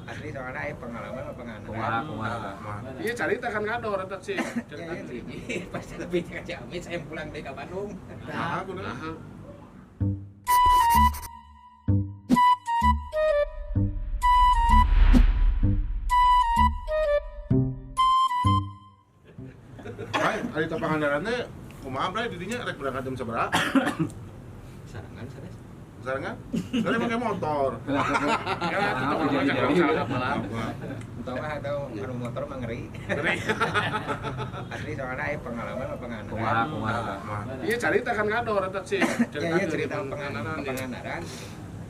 Asli soalnya aya pengalaman apa pengalaman. Kumaha. Iya carita kan ngador eta sih. Cerita pas lebih ke Ciamis saya pulang dari ke Bandung. Nah, kunaon? Hai, ari ka Pangandaran teh kumaha bray didinya rek berangkat jam sabaraha? Sarangan sanes. Sarangan? Soalnya pakai motor. Ya, Entah mah atau anu motor mah ngeri. Asli soalnya aya pengalaman apa pengalaman. Kumaha. Iya carita kan ngador eta sih. Iya cerita Pangandaran.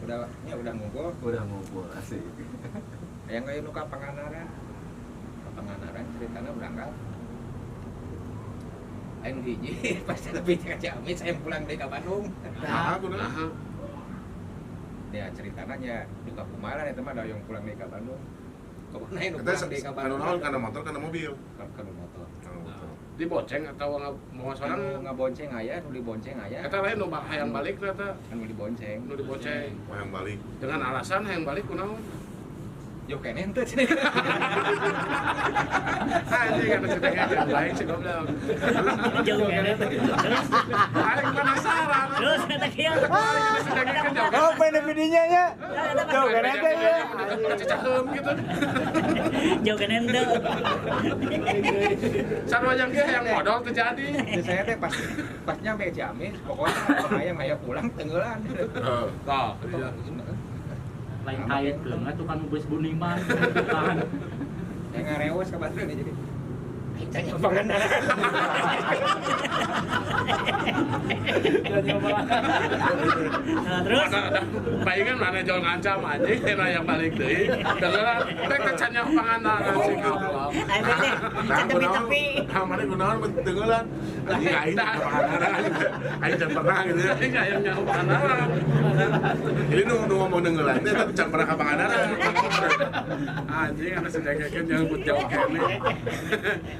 Udah nya udah ngumpul. Udah ngumpul asik. Yang kayak nu ka Pangandaran. Ka Pangandaran ceritanya berangkat. Aing hiji pas lebih ke Ciamis saya pulang dari ke Bandung. Nah, kunaon? Ya ceritanya nya duka kumaha eta mah da yang pulang dari ke Bandung. Pokoknya nu pulang dari ke Bandung. Kana naon kana motor kana mobil? Kana motor. Dibonceng atau mau sorang ngabonceng aya nu dibonceng aya. Eta lain nu hayang balik eta. Anu dibonceng. Nu dibonceng. Hayang balik. Dengan alasan hayang balik kunaon? Jauh kene henteu cenah. Anjing kana cenah lain sih goblok. Jauh kene teh. Terus aing penasaran. Terus eta kieu. Oh, PNPD-nya nya. Jauh kene teh ya. Cicaheum gitu. Jauh kene henteu. Sarua jeung kieu hayang modal teu jadi. Saya teh pas nyampe Ciamis pokoknya hayang aya pulang tenggelan. Heeh. Tah. Lain kait keunga tukang bus buniman tukang yang ngarewas ka batur jadi aing can nyoba Pangandaran. Nah, terus palingan mana jauh ngancam anjing teh yang balik deui. Dengeran teh teh can nyaho Pangandaran sih goblok. Aing teh can tepi-tepi. Nah, mana kunaon tenggelan. Anjing aing ka Pangandaran. Aing can pernah gitu ya. Aing hayang nyaho Pangandaran. Jadi nu ngomong tenggelan teh tapi can pernah ka Pangandaran. Anjing anu sedengekeun jangan buat jauh kene.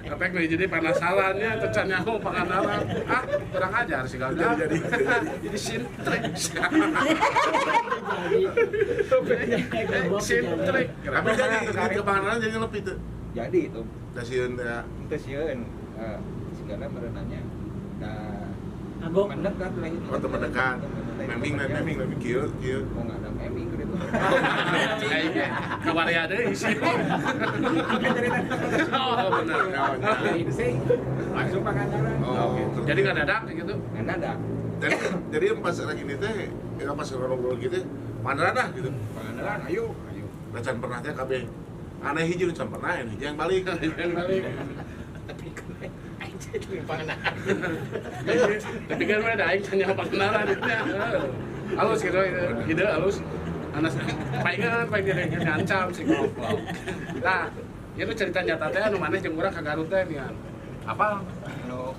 Kapek nih jadi penasarannya teh can nyaho Pangandaran. Ah, kurang ajar sih goblok. Jadi sintrik. Sintrik. Tapi jadi ke Pangandaran jadi lebih tuh. Jadi itu. Da sieun teh. Teu sieun. Segala merenanya da kagok mendekat lah itu. Oh, mendekat. Meming kieu kieu. Oh, enggak ada meming gitu. Kayaknya kawaria deui sih. Oh, benar. Langsung Pangandaran. Oh, jadi enggak dadak gitu. Enggak dadak. Jadi pas lagi ini teh, ya pas ngobrol gitu, Pangandaran lah gitu. Pangandaran, ayo, ayo. Nah, can pernah teh kabeh. Aneh hiji nu can pernah, hiji yang balik. Yang balik. Tapi kan aing jadi Pangandaran. Tapi kan mah da aing can nyaho Pangandaran itu. Halus gitu, ide halus. Anas palingan paling ngancam sih goblok. Nah, itu cerita nyata teh anu maneh jeung urang ka Garut teh nih. Apa?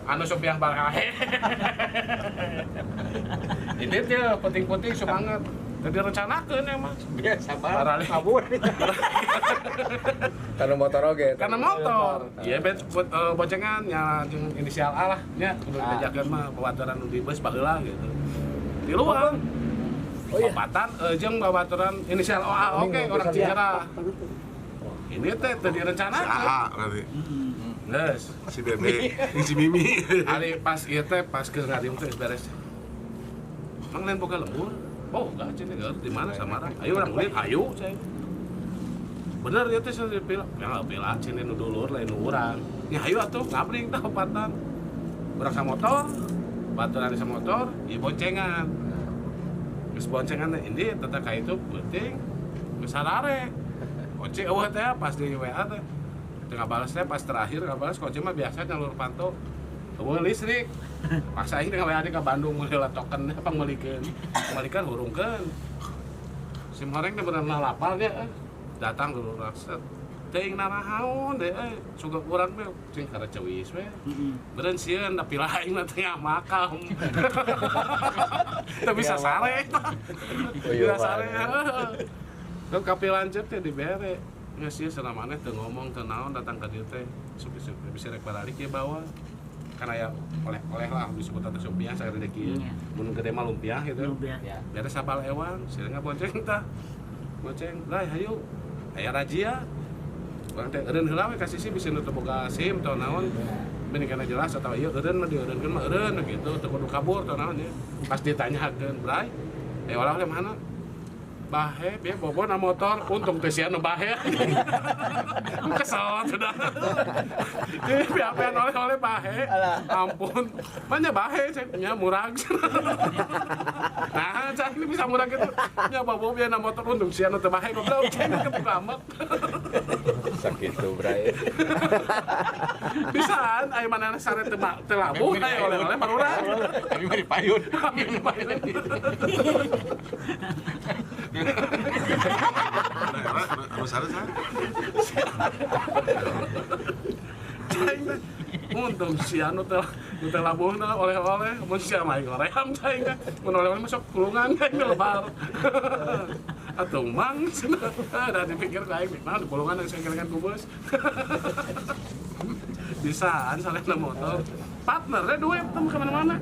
Anu Sopiah Barkahe. Ini teh penting-penting semangat. Tadi rencanakeun emang. Biasa kabur. Karena motor oge. Karena motor. Iya bet boncengan nya jeung inisial A lah nya kudu dibejakeun mah babaturan nu di bus baheula gitu. Di luar. Oh iya. Babatan jeung babaturan inisial OA oke orang Cicerah. Ini teh teu direncanakeun. Si A berarti. Geus. Si Bebe, si Mimi. Ari pas ieu teh pas keur ngariung teh beres. Mang lain boga lembur. Oh, enggak cenah di mana Samarang? Ayo urang ulin, ayo saya. Bener ieu teh saya pila. Ya pila cenah nu dulur lain nu urang. Ya ayo atuh ngabring tah opatan. Urang sa motor, baturan sa motor, ieu boncengan. Geus boncengan teh ini teteh ka itu penting geus sarare. Kunci eueuh teh pas di WA teh. Teu ngabalas teh pas terakhir ngabalas kunci mah biasa nyalur panto. Eueuh listrik. Paksa aing dengan WA ka Bandung meuli token pangmeulikeun. Pangmeulikeun hurungkeun. Sim horeng teh bener lapal dia datang dulu set. Teuing narahaon deh suka urang mah cing karaceuis we. Beureun sieun da pila aing mah tengah makam. Teu bisa sare. Bisa sare. Terus kapi lanceuk teh dibere. Geus ieu cenah maneh teu ngomong teu naon datang ka dieu teh supi-supi bisa rek baralik ieu bawa. Kan aya oleh-oleh lah disebut teh supiah sagede kieu. Mun gede mah lumpiah gitu. Lumpiah. Beres sabal ewang, sieun ngabonceng tah. Goceng, lah hayu. Aya razia. Urang teh eureun heula we ka sisi bisa nu teu boga SIM atau naon. Mending kana jelas atau ieu eureun mah dieureunkeun mah eureun gitu, teu kudu kabur atau naon nya. Pas ditanyakeun, "Bray, oleh-oleh mana?" Bahe, biar bobo na motor, untung teh sia nu bahe. Kesel sudah. Jadi biar oleh-oleh bahe. Ampun, banyak bahe nya murag. Nah, cah ini bisa murag gitu. Nya bobo biar na motor untung sia nu teu bahe goblok, cah ketik amat. Sakitu bray. Bisaan aya manehna sare teu labuh aya oleh-oleh marurag. Abi mah dipayun. Abi dipayun. Anu sare sare. Untung si anu teh labuhna oleh-oleh, mun sia mah goream cai teh. Mun oleh-oleh masuk kulungan cai lebar. Atuh mang cenah. Da dipikir ku aing mah di kulungan geus kelengan ku bus. Bisaan salehna motor. Partnernya duit teh ka mana-mana.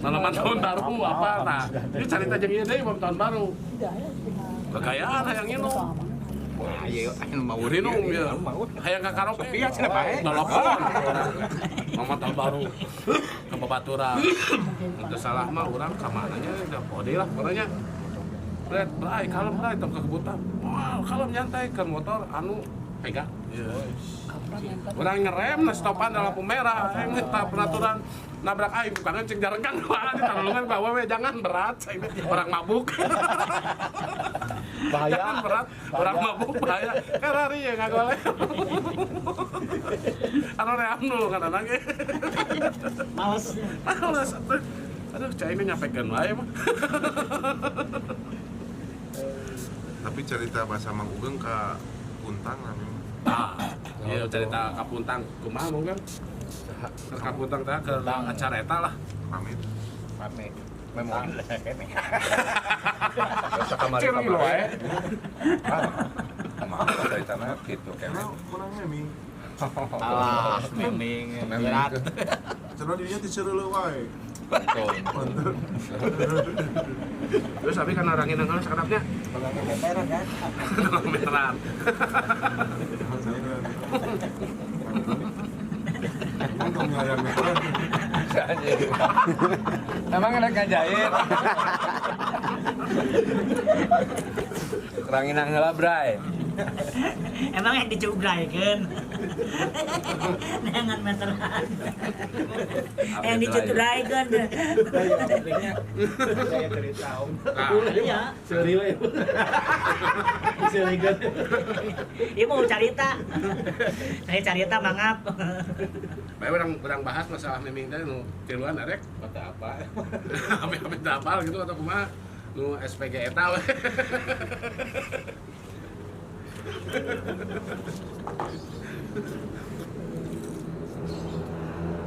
Malaman tahun baru apa nah. Ini carita jeung ieu deui bom tahun baru. Kekayaan hayang nginum. Wah, ieu anu mau minum ya. Hayang ka karaoke. Sophia cenah bae. Telepon. Mama tahun baru ke babaturan. Teu salah mah urang ka mana nya da pode lah pokoknya. Bret, bray, kalem bray tong kekebutan. Wah, kalem nyantai ke motor anu pegang. Urang ngerem nah stopan da lampu merah, aing minta peraturan nabrak aing bukan cing jarengkang wah ditarulungan ku awewe jangan berat orang mabuk. Bahaya. Jangan berat, orang mabuk bahaya. Kan hari ya ngagoleh. Anu ream dulu kan anaknya. Males. Males atuh. Aduh, cai ini nyampekeun wae mah. Tapi cerita bahasa Mang Ugeng ka Puntang lah memang. Ah, iya cerita ka Puntang kumaha Mang Ugeng? Ka Puntang teh ke acara eta lah. Pamit. Pamit. Memang lah kene. Kamari wae. Ah, ceritana kitu kene. Kurang meming. Alah, meming. Berat. Cenah dirinya ti seureuh wae. Terus tapi kan orang ini nang sakedapnya. Meteran kan? Meteran. Emang tong hayang meteran. Emang enak ngajahit. Ranginang heula, Bray. Emang yang dicubraikeun. Nengan meteran. Yang dicubraikeun. Saya cerita om. Iya. Seuri we. Seurikeun. Ieu mau carita. Saya carita mangap. Bae urang bahas masalah miming teh nu tiluan arek Kata apa? Ape-ape apal gitu atau kumaha nu SPG eta we.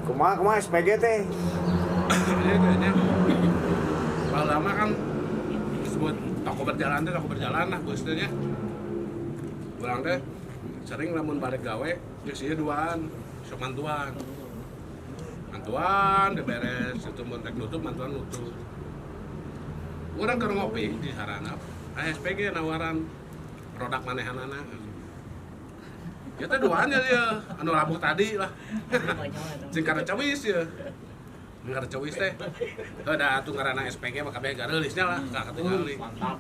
Kumaha kumaha SPG teh? Iya kayaknya. Kalau lama kan disebut toko berjalan teh toko berjalan lah bos teh nya. Urang teh sering lamun balik gawe geus ieu duaan sok mantuan. Mantuan beres itu mun rek nutup mantuan nutup. Urang keur ngopi di Saranap, SPG nawaran produk manehanana. Ya teh duaan ya dia, anu labuh tadi lah. Jeung kana cawis ya. Jeung kana cawis teh. Heuh da atuh ngaranna SPG mah kabeh gareulisnya lah, ka katingali. Mantap.